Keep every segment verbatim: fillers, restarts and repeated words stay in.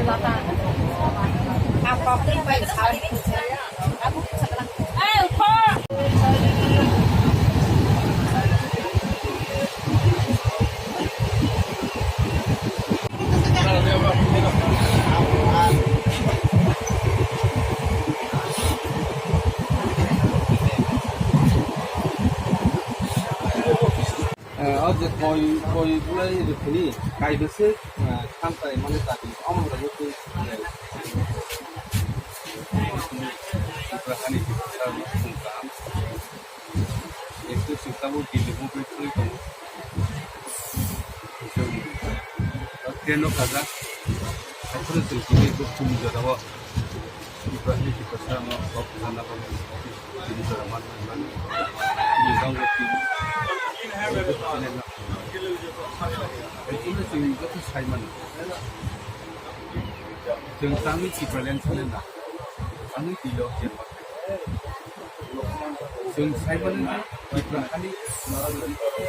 Eh, o je koi, koi bulai rwphini, kaibo se, eh, thantai mani tati, omo rwgwi twi, eh, Tripura hani Tripura sal ni song kaham. Ekso sing tabuk Delhi bo bai thangwi tongo. Chwng, eh, train o kajak. Haikhe chwng tini bo chini jorao. Ibrahim Tiprasa no kok sana ko tini jora man man. Ini dong ko tini. Ini ko tini na. Itu na sing ko tu sai man. Jeng tangwi Tipraland sana na. Tangwi tilo jeng. Jeng sai man Tipra hani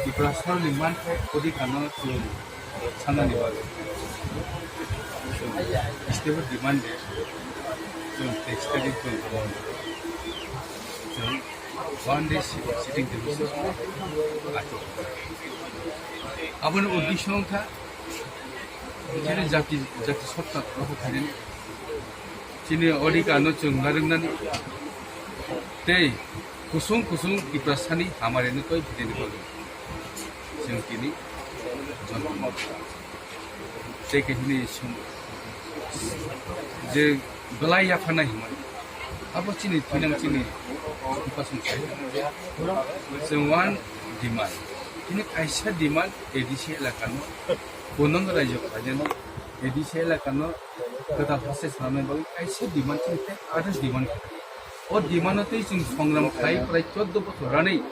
Tipra sor ni man ko odi kano jeng. Sanani bagwi. Chwng stable demand de, chwng teis tarikh chwng, chwng one day si-, sitting de bisi achuk. Aboni uddesho wngkha, chini jati, jati sotta rokho khainani, chini odhikar no chwng narwknani, tei kusung kusung Tiprasani hamari no twi phainani bagwi chwng tini joto. Tei khe hwnwi song-, je belai yapharnai hwnmani. Abo chini thinang chini bwswng sai. Chwng one demand. Chini kaisa demand A D C elakano, kunun rajyo khainani A D C elakano kwtal haste swnamnai bagwi kaisa demand chini tei others demand. O demand-o tei chwng songram khlai prai chordo bochor ranwi